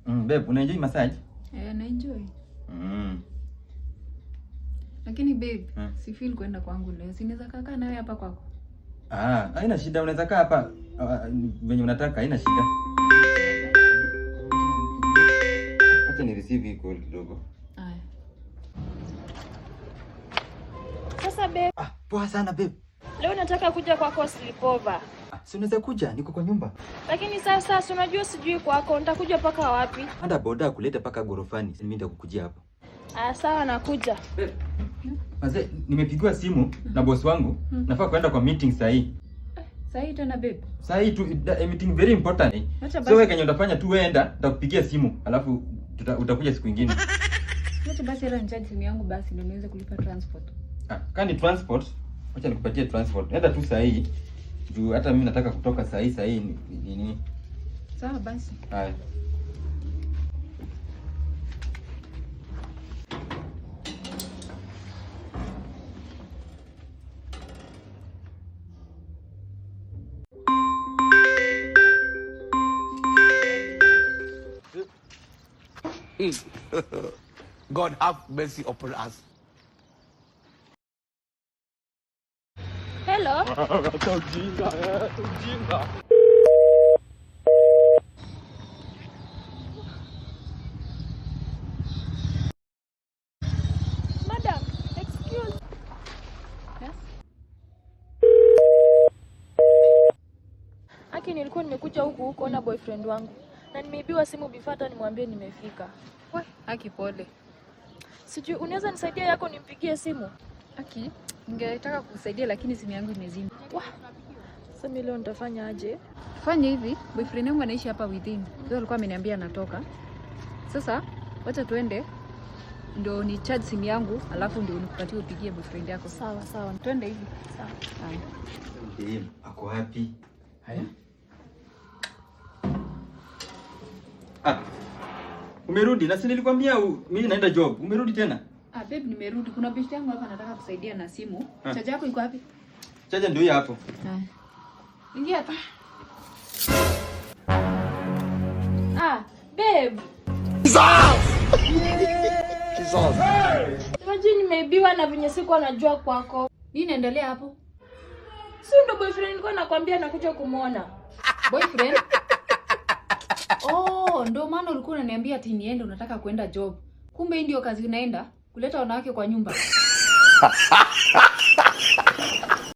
Babe, unaenjoy massage? Eh, na enjoy. Lakini babe, si feel kwenda kwangu leo. Si naweza kaa nawe hapa kwako? Ah, haina shida, unaweza kaa hapa venye unataka, haina shida. Acha ni receive hii call kidogo. Haya. Sasa babe. Ah, poa sana babe. Leo nataka kuja kwako sleepover. Ah, si unaweza kuja, niko kwa nyumba. Lakini sasa si unajua sijui kwako, nitakuja paka wapi? Anda boda kuleta paka gorofani, mimi nitakukujia hapo. Ah, sawa nakuja. Babe. Mazee, nimepigiwa simu na boss wangu, nafaa kwenda kwa meeting saa hii. Saa hii tena babe? Saa hii tu, meeting very important. Acha basi. So wewe kenye utafanya tu wewe enda, nitakupigia simu, alafu utakuja siku nyingine. Acha basi hela ni charge simu yangu basi ndio niweze kulipa transport. Ah, kama ni transport, acha nikupatie transport. Enda tu saa hii. Juu hata mimi nataka kutoka saa hii, saa hii ni nini? Sawa basi. Haya. God have mercy upon us. Hello. Ujinga, Madam, excuse. Yes? Aki, nilikuwa nimekuja huku kuona boyfriend wangu na nimeibiwa simu before hata nimwambie nimefika. We, Aki pole. Sijui unaweza nisaidia yako nimpigie simu? Aki, ningetaka kukusaidia lakini simu yangu imezima. Wah. Sasa mimi leo nitafanya aje? Fanya hivi, boyfriend yangu anaishi hapa within. Leo alikuwa ameniambia anatoka. Sasa wacha tuende ndio ni charge simu yangu alafu ndio nikupatie upigie boyfriend yako. Sawa sawa. Twende hivi. Sawa. Haya. Dem, ako wapi? Haya. Ah. Umerudi? Na si nilikwambia mimi naenda job. Umerudi tena? Ah, babe nimerudi. Kuna best yangu hapa anataka kusaidia na simu. Ah. Charger yako iko wapi? Charger ndio hii hapo. Haya. Ingia hapa. Ah, babe. Jesus. Imagine nimeibiwa na venye sikuwa najua kwako. Nini inaendelea hapo? Si ndo boyfriend nilikuwa nakwambia nakuja kumuona. Boyfriend? Oh, ndo maana ulikuwa unaniambia ati niende unataka kwenda job. Kumbe hii ndio kazi unaenda kuleta wanawake kwa nyumba.